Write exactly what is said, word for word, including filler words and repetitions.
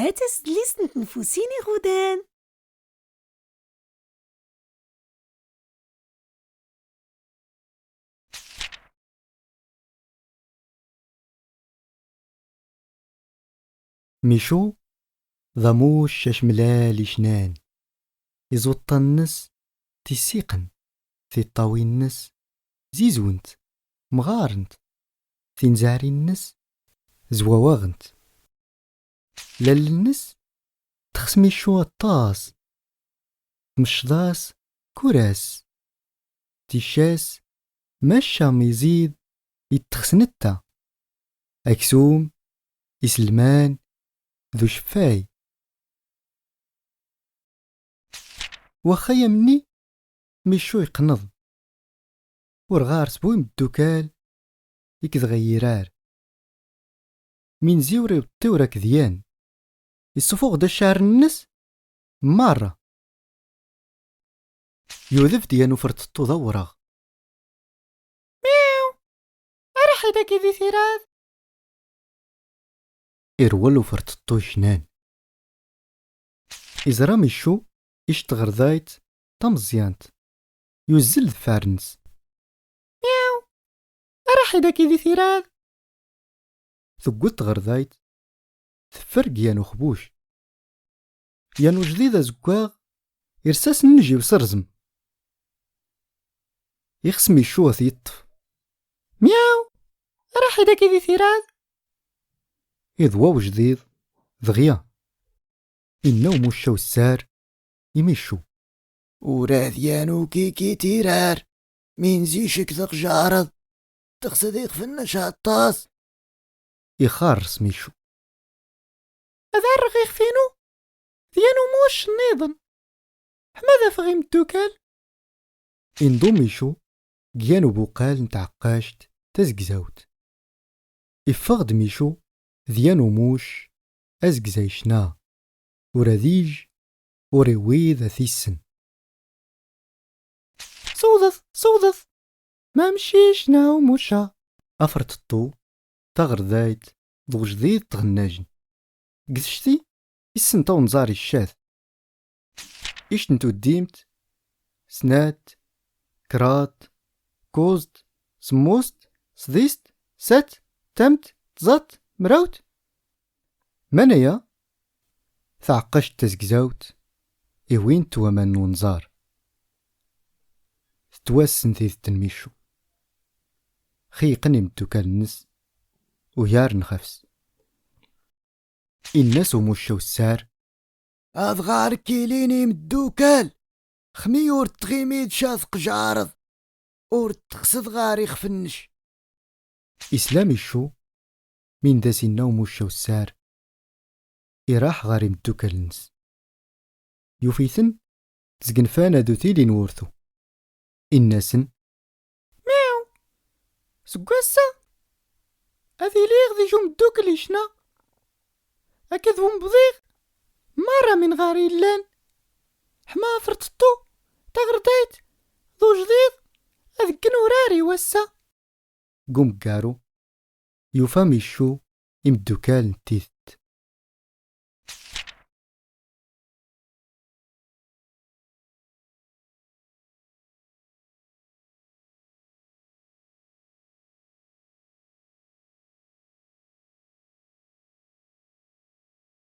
Ad tas-d list n tenfusin iɣudan. Michu d amucc acemlal icnan. Iẓuṭṭan-nnes tissiqen, tiṭṭawin-nnes zizwent, mɣarent, tinzaɛrin-nnes zwawaɣent. Lall-nnes texs Michu aṭas. Tmecceḍ-as kul ass. Ticcas, maca iziḍ ittex s netta. Aksum, iselman, d uceffay. Waxxa yamni, Michu yeqneḍ. Ur ɣar s bu imeddukal i k-dɣa yirar. Minzi ur iweṭṭi ur ak-dyan. Isufuɣ-d accaren-nnes merra. Yudef-d yan uferṭeṭṭu d awraɣ. Miw! Araḥ-d aki di tirad! Irwel uferṭeṭṭu icnan. Iẓra Michu ic tɣerdayt tameẓyant. Yuzzel deffar-nnes. Miw! Araḥ-d aki di tirad! Tewwet tɣerdayt, teffer deg yan uxbuc. Yan ujdid azeggaɣ, irsa-s nnejj-iw s rrẓem. Ixs Michu ad t-yeṭṭef. Miyaw! Raḥ-d aki di tirad! Iḍwa ujdid, dɣya. Inna umucc awessar i Michu. Ula d yan ukiki tirar, min zi cek taqjareḍ, texsed ixef-nnes aṭas. Ixarres Michu. Ad rreɣ ixef-inu d yan umucc nniḍen. Ḥma ad afeɣ imeddukal. Inḍu Michu deg yan ubuqal n tɛeqqact tazegzawt. Iffeɣ-d Michu d yan umucc azegzay ccna. Ur ad ij, ur iwid ad t-issen. Sewḍet, sewḍet! Ma amcic neɣ umucca. Aferṭeṭṭu, taɣerdayt, d ujdid tɣennajn. Deg tecti, issen tawenẓar iccat. Ict n tuddimt, snat, kraḍt, kuẓt, semmust, sḍist, sat, tamt, tẓat, mrawt. Manaya? Taɛeqqact tazegzawt, iwint waman n wenẓar. Tettwassen tidet n Michu. Xiyqen imeddukal-nnes, uyaren xef-s. Inna-s umucc awessar. Ad ɣar-k ilin imeddukal, xmi ur tɣimid ca tqjareḍ, ur texsed ɣar ixef-nnek. Isla Michu, min d as-inna umucc awessar, iraḥ ɣer imeddukal-nnes. Yuf-iten, ttgenfan ad utilin wurtu. Inna-sen. Miw! Seg wass-a, ad iliɣ di jumeddukel icna. Akked wembḍiɣ, merra min ɣer illan. Ḥma aferṭeṭṭu, taɣerdayt, d ujdid, ad ggen urar i wass-a. Deg umeggaru, yufa Michu imeddukal n tidet.